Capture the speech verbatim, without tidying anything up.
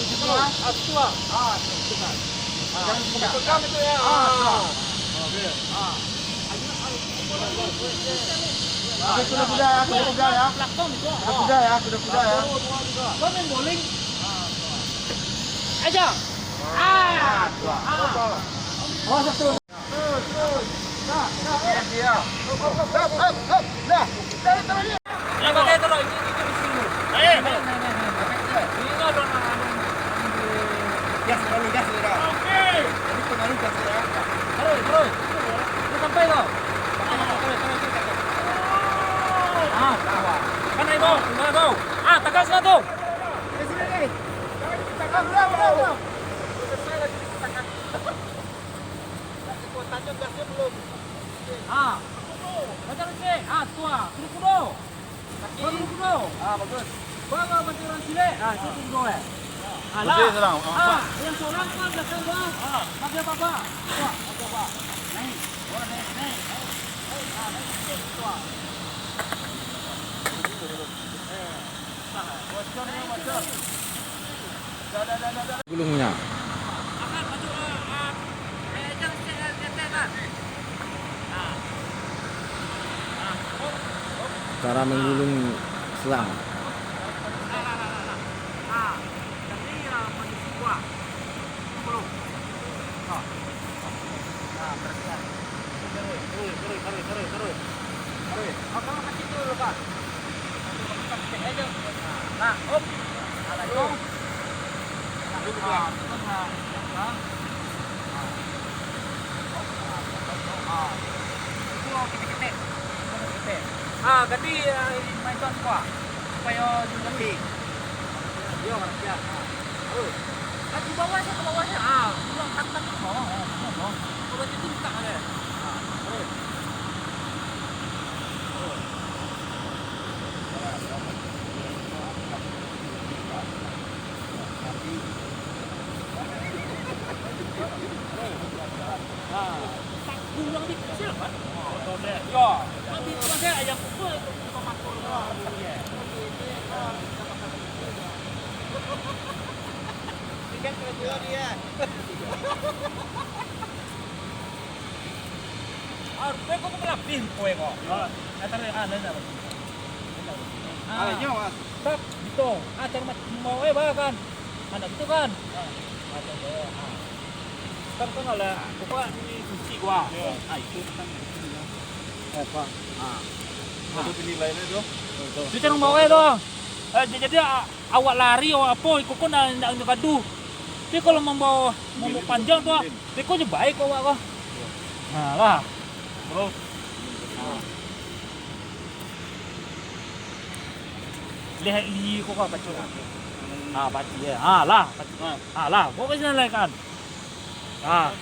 Situ, ah. Ah, situ, ah. Ah, situ, ah. Jangan dipegang itu, ya. Ah, situ, ah. Ah. Oke. Ah. Oke, kuda-kuda, ya, kuda-kuda, ya. Kuda-kuda, ya, kuda-kuda, ya. Kau main bowling? Aja. Ah. Ah. Oh, satu. Ah, tagas lah tu. Ah. Macam ni, ah, tu ah. Kudo-kudo. Kudo-kudo. Ah, bagus. Bawa bantu orang cilik. Ah, itu kudo, eh. Alah. Betul, Sarang. Ah, yang seorang kan belakang, Bang. Ah, pakai apa, Bang? Wah, pakai apa? Naik. Wah, naik, naik. Ah, naik sikit, tu ah. Eh. Gulungnya. Cara menggulung selang. Ah, jadi, ah, main tuan kuah. Supayo jadi. Iyo, marancak. Ah, terus. Ah, di bawah sajo, ke bawah sajo. Ah, pulang, tarik, tarik ke bawah. Ah, ke bawah. Kalau itu buka sajo. Ah, terus. Terus. Ah, rupo ko malabih rupo ko. Ah, tarik, ah, lain lah. Ah, nyo, Mas. Tap, gitu. Ah, cari mat-, mau, eh, bah, kan. Anak gitu, kan. Ah, coba, ah. Kan, kan, lah. Pokoknya ini kunci gua. Yo. Ah, itu kan. Eh, Pak. Ah. Ada penilaiannya tu. Itu cara mau, eh, tu. Eh, ja-, jadi, ah, awak lari, awak apo, iko ko ndak, ndak untuak gaduh. Tapi kalau mambawa, mambawa panjang tu, ah, iko je baik awak ko. Nah, lah. Terus. Nah. Lihat iko ko pacul. Ah, pacul, ya. Ah, lah, pacul. Ah, lah. Pokoknya lah kan. Ah.